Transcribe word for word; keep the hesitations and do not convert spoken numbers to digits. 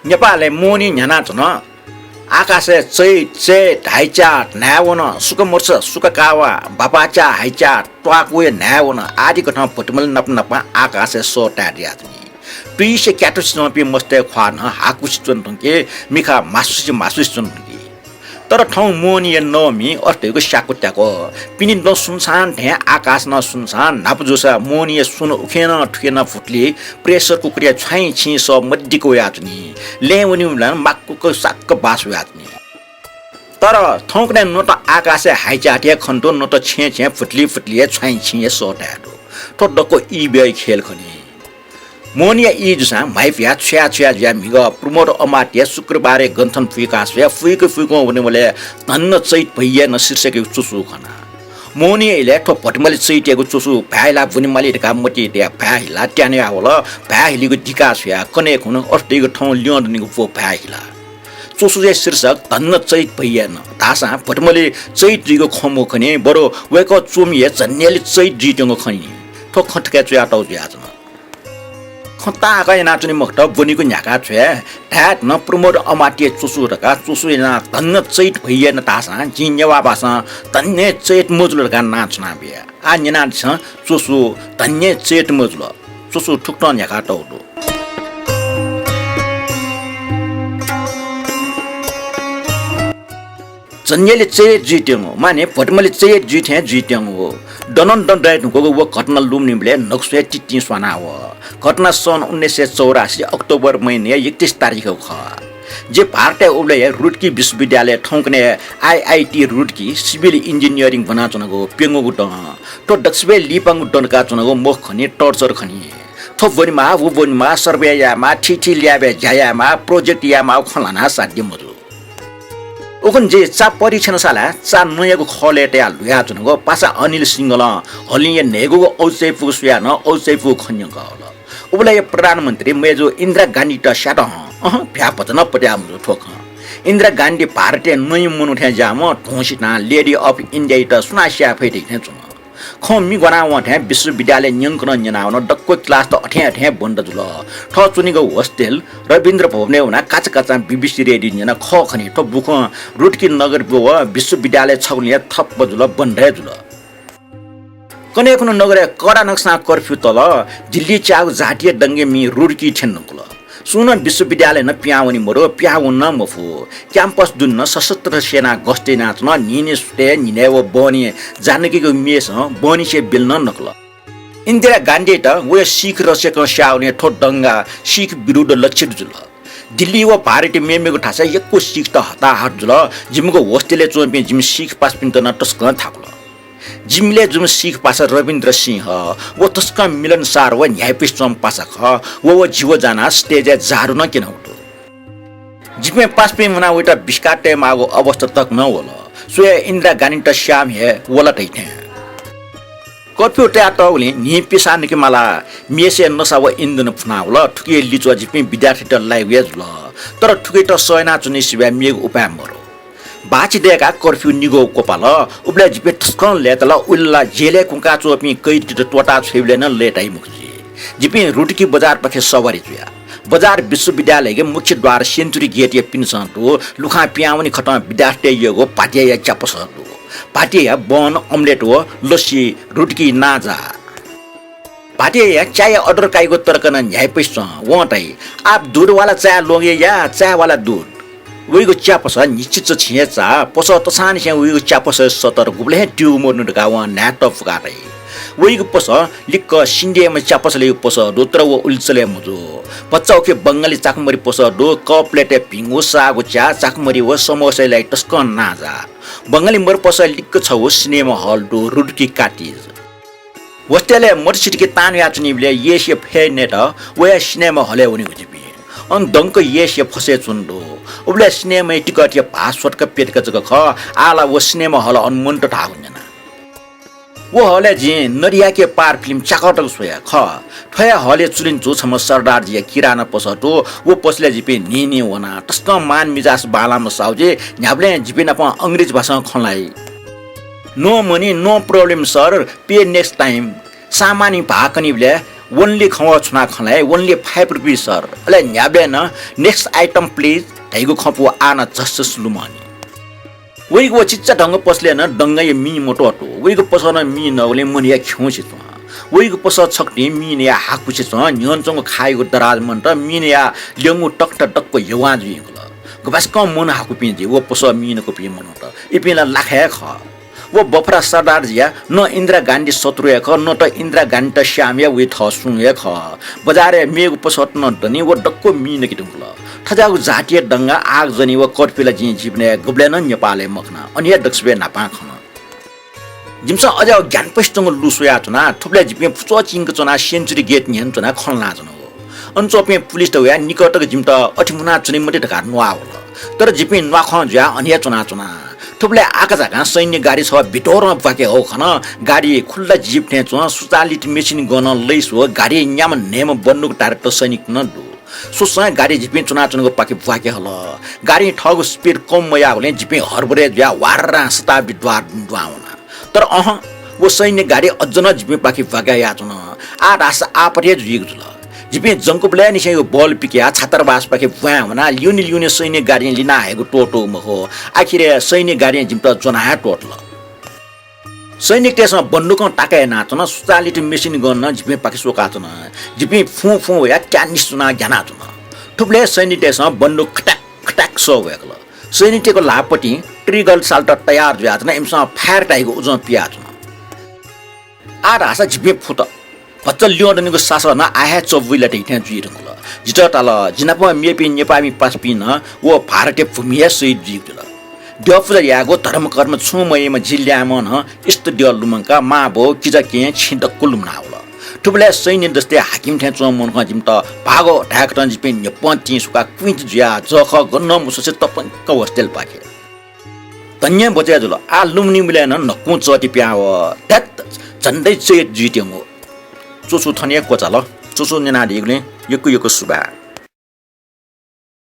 नेपालय् मोहनी न्ह्यानाच्वन। आकाशय् चैत, चैत हाइचा न्हाय् वन, सुकमर्स, सुककावा, बापाचा हाइचा, त्वाकुया न्हाय् वन आदि कथं भतिमलि नाप नाप आकाशय् सः ताये जुयाच्वनी। तुइसे क्यातुसे च्वंपिं मस्तय् ख्वाः नं हाकुसे च्वने धुंकी, मिखा मासुसे मासुसे च्वने धुंकी। तर थौं मोहनीया नवमी अथे धइगु स्याक्वत्याक्व। पिने नं सुनसान, थें आकाश नं सुनसान। न्हापा जूसा मोहनीया सुन उखें नं थुखें नं भुतुलि, pressure cooker-या छ्वाइँ छिं सः मदिक्क वयाच्वनी। लँय् वनीबलय् माक्वक साक्क बास वयाच्वनी। तर थौंकन्हय् न त आकाशय् हाइचाय् हे खने दु, न त छेँय् छेँय् भुतुलि भुतुलि हे छ्वाइँ छिं हे सः ताये दु। थ्व दक्व ई ब्यःया खेल खनी। मोहनीया ई जूसां म्हाइपुया छुया छुया जुयाः म्हिगः प्रमोद अमात्य शुक्रबारय् गन्थन फुइका स्वयाः फुइक फुइकं वनेबलय् धन्न चैत भैया न शीर्षकयागु च्वसु खना। मोहनीया इलय् थ्व भतिमलि चैतयागु च्वसु भाय् हिलाः ब्वनेमाली धकाः मतिइ तयाः भाय् हिलाः त्याने याः वल। भाय् हिलीगु दिका स्वयाः कन्हय् खुन्हु अथे धइगु थौं ल्यं दनिगु ब्व भाय् हिला। च्वसुया शीर्षक धन्न चैत भैया न धाःसां भतिमलि चैत जुइगु खँ मखु खनी, बरु वय्कः च्वमि हे झन्यालि चैत जुइत्यंगु खनी। थ्व खँ थुकी च्वयातःगु जुयाच्वन। खँ ताःहाकः यानाच्वनी मखुत, ब्वनेगु न्ह्याका छ्वये। धायेधुन प्रमोद अमात्य च्वसु धकाः च्वसु यानाः धन्न चैत भैया न धाःसां जिं नेवाः भासं धन्य चैत मजुल धकाः नां च्वनाबिया। आः न्यनादिसँ च्वसु धन्य चैत मजुल। च्वसु थुकथं न्ह्याकातःगु दु। झन्यालि चैत जुइत्यंगु, माने भतिमलि चैत जुइ थें जुइत्यंगु। दनंदन दये धुंकूगु व घटना लुमनिबलय् न्हकस्वय् तितिं स्वाना वः। घटना सन् उन्नाइस सय चौरासी अक्टोबर महिनाया एकतिस तारिखय् खः। जि भारतय् उबलय् रुड्की विश्वविद्यालयय् थौंकन्हय् आइआइटी रुड्की civil engineering ब्वनाच्वनागु प्यंगूगु दँ। थ्व दक्वसिबय् लिपांगु दँ दकाच्वनागु मखु खनी, torture खनी। थ्व ब्वनेमाः, व ब्वनेमाः, survey यायेमाः, थीथी lab-य् ज्या यायेमाः, project यायेमाःगु खँ ल्हानाः साध्य मजू। उखुन्हु जि चा परीक्षणशालाय् चा नँयागु खलय् तयाः ल्हुयाच्वनागु पासा अनिल सिंहलं हलिंया न्हय्गूगु औचाइपुगु स्वयाः नं औचाइपुगु खँ न्यंकः हल। उबलय् प्रधानमन्त्री मय्जु इन्दिरा गान्धीत स्यात हं, अहँ, भ्याः भचा नं पत्याः मजू थ्व खँ। इन्दिरा गान्धी भारतय् नँय् मनू थें ज्याःम्ह धुंसितां Lady of India-यात सुनां स्याये फइ धइथें च्वन। खँ मि ग्वानाः वं थें विश्वविद्यालय न्यंकनं न्यनावन, दक्व class त अथें अथें बन्द जुल। थः च्वनीगु hostel रविन्द्र भवनय् वनाः काचाकाचां BBC रेडियो न्यनाः खः खनी। थ्व बुखँ रुड्की नगर व विश्वविद्यालय छगुलिं हे ठप्प जुल, बन्द हे जुल। कन्हय् खुन्हु नगरय् कडानाकसां कर्फ्यू तल। दिल्ली च्याःगु जातीय दंगय् मि रुड्की थ्यने धुंकल। सुं नं विश्वविद्यालयय् नं पिहां वने मरु, पिहां वने नं मफु। क्याम्पस दुने नं सशस्त्र सेनां गस्त यानाच्वन। न्हिं न्हिं सुथय् न्हिनय् व बहनी जानकीगु मेसं बहनी स्वये बिल नं नकल। इन्दिरा गान्धीयात वया सिख रक्षकं स्याः वने थ्व दंगा सिख विरुद्ध लक्षित जुल। दिल्ली व भारतय् मेमेगु थासय् यक्व सिखत हताहत जुल। जिमिगु hostel-य् च्वंपिं जिमि सिख पासापिन्त नं तसकं थाकुल। जिमि इलय् जूम्ह सिख पासा रविन्द्र सिंह, व तसकं मिलनसार व न्ह्याइपुसे च्वंम्ह पासा खः। व व जि व जानाः stage-य् झाडू नं क्यनागु दु। जिपिं पासापिं मुनाः वयात बिस्काः तयेमाःगु अवस्था तक नं वल। स्वयाः इन्दिरा गान्धीत स्याःम्ह हे वल धइथें। कर्फ्यू तयातःगुलिं न्हिं पिसां नके मालाः मेसय् नसा व इन्धन फुना वल। थुकिया लिच्वः जिपिं विद्यार्थीत लाइगु हे जुल। तर थुकियात सह यानाच्वने सिवाय् मेगु उपाय मरु। बाची दय्काः कर्फ्यू निगः क्वपाल। उबलय् जिपिं तसकं लय्ताल। उलि ला जेलय् कुंकाच्वंपिं कैदीत त्वःताः छ्वयेबलय् नं लय्ताइ मखु जुइ। जिपिं रुड्की बजारपाखे सवारी जुया। बजार विश्वविद्यालयया मुख्य द्वार सेन्चुरी गेटया पिनेसं दु। लुखां पिहां वने खतं विद्यार्थीतय् यःगु भातियाया च्यापसः दु। भातियाया बन, omelette व लस्सी रुड्की नांजाः। भातियाया चाया order काइगु तरकनं न्ह्याइपुसे च्वं। वं धाइ, "आप दूध वाला चाय लोगे या चाय वाला दूध?" वइगु च्यापसः न्हिच्चिच्च छिं हे चाः। पसः तसांनिसें वइगु च्यापसःया सतर गुबलें हे त्यूगु मदुनि धकाः वं न्हाय् तःपुकाः धाइ। वइगु पसः लिक्क सिन्धुयाम्ह च्यापसलयागु पसः दु, तर व उलि चले मजू। भचा उखे बंगाली चाकमरी पसः दु, cup प्लेटय् भिंगु साःगु च्या, चाकमरी व समोसाया लागि तसकं नांजाः। बंगाली मरुपसः लिक्क छगू सिनेमा हल दु, रुड्की काटिज। Hostel-य् मत सितिके तान याच्वनीबलय् येसया फय् नयेत वयाः सिनेमा हलय् वनेगु जिपिं। अन दंक येसया फसय् च्वने दु। उबलय् सिनेमाया टिकटया भाः स्वतक प्यतक जक खः। आः ला व सिनेमा हल अन मन्त धाःगु न्यना। व हलय् जिं नदिया के पार फिल्म च्याकः तक स्वया खः। थ्व हे हलया चुलिं जू छम्ह सरदारजीया किराना पसः दु। व पसलय् जिपिं न्हिं न्हिं वना। तसकं मान मिजास बांलाःम्ह साहुजी न्ह्याबलें जिपिं नाप अंग्रेजी भाषां खँ ल्हाइ। No money, no problem sir, pay next time। सामानया भाः कनीबलय् Only खँ व छुना खँ ल्हाये, only five rupees sir। अले न्ह्याबलें नं next item please धइगु खँ पु आः नं झस्स लुमंनि। वइगु व चिच्चा धंगु पसलय् नं दंगाया मिं मत्वःतू। वइगु पसलं मिं नःगुलिं मनया खिउँसे च्वं। वइगु पसः छकथिं मिं नयाः हाकुसे च्वं। न्ह्यःने च्वंगु खाइगु दराज मनूत मिं नयाः ल्यंगु तख्ता दक्व यवां जुइ यंकल। गपाय्सकं मन हाकुपिं जुइ व पसः मिं नकूपिं मनूत। इपिं ला लाखा हे खः। व बफरा सरदार जुयाः न इन्दिरा गान्धी शत्रु हे खः, न त इन्दिरा गान्धीत स्याम याः वइ थः सुं हे खः। बजारय् मेगु पसःत नं दनि, व दक्व मिं नके धुंकल। थज्याःगु जातीय दंगा, आगजनी व कटुपिला जिं जीवनय् गुबलें नं नेपालय् मखना, अन हे दक्वसिबय् न्हापां खन। जिमिसं अज्याःगु ज्ञानपसे च्वंगु लु स्वयाच्वना। थुबलय् जिपिं पुचः चिंक च्वनाः century gate न्ह्यःने च्वनाः खँ ल्हानाच्वनागु। अन च्वंपिं पुलिसत वयाः निकः तक जिमित अथे मुनाच्वने मते धकाः न्वाः वल। तर जिपिं न्वाखं जुयाः अन हे च्वनाच्वना। थुबलय् आकाझाकां सैन्य गाडी छगः बितोरं ब्वाके हःगु खन। गाडी खुल्ला जीप थें च्वं, स्वचालित machine gun नं लैस व गाडी न्याम्ह न्हय्म्ह बन्दुकधारी सैनिक नं दु। स्वसं गाडी जिपिं च्वनाच्वनागु पाखे ब्वाके हल। गाडीं थःगु speed कम मयाःबलय् जिपिं हरबरय् जुयाः ह्वार्रां शताब्दी द्वार दुहां वना। तर अहं, व सैन्य गाडी अझ नं जिपिं पाखे ब्वाके याःच्वन। आः धाःसा आपत हे जुइगु जुल। जिपिं जंकुबलय् निसें बल पिकयाः छात्रावासपाखे ब्वाँय् वनाः ल्यूने ल्यूने सैन्य गाडीं लिना हयेगु त्वःतूगु मखु। आखिरय् सैन्य गाडीं जिमित ज्वना हे त्वःतल। सैनिकतय्सं बन्दुकं ताका यानाच्वन, स्वचालित machine gun नं जिपिं पाखे स्वकाच्वन। जिपिं फुं फुं वयाः त्यानिस च्वनाः ग्यानाच्वन। थुबलय् सैनिकतय्सं बन्दुक खट्याक खट्याक सः वय्कल। सैनिकतय्गु ल्हाःपतिं trigger चालेत तयार जुयाच्वन, इमिसं fire धाइगु उजं पियाच्वन। आः धाःसा जिपिं फुत। भचा ल्यं दनिगु सासः नं आः हे चबुइ लात थें जुइ धुंकल। जितः ताल, जि नाप मेपिं नेपाःमि पासापिं नं व भारतया भूमिइ हे शहीद जुइगु जुल। द्यः पुजा यायेगु धर्मकर्म छुं मयाइम्ह जि ल्याय्म्हं नं इष्टद्यः लुमंकाः मांबौ, किजा, केहेँ, छिं दक्व लुमनावल। थुबलय् सैन्य दस्तय् हाकिम थें च्वंम्ह मनूखं जिमित भागो धाय्कथं जिपिं न्ह्यपं तिं सुकाः क्विंच जुयाः जःखः गनं मस्वसे तपंक hostel पाखे। धन्य बचय् जुल। आः लुमनिबलय् नं न्हकुं चःति पिहां वः। ध्यात झन्डै चय्त जुइत्यंगु। च्वछु थन हे क्वचाल। च्वछु न्यनादीगुलिं यक्व यक्व सुभाय्।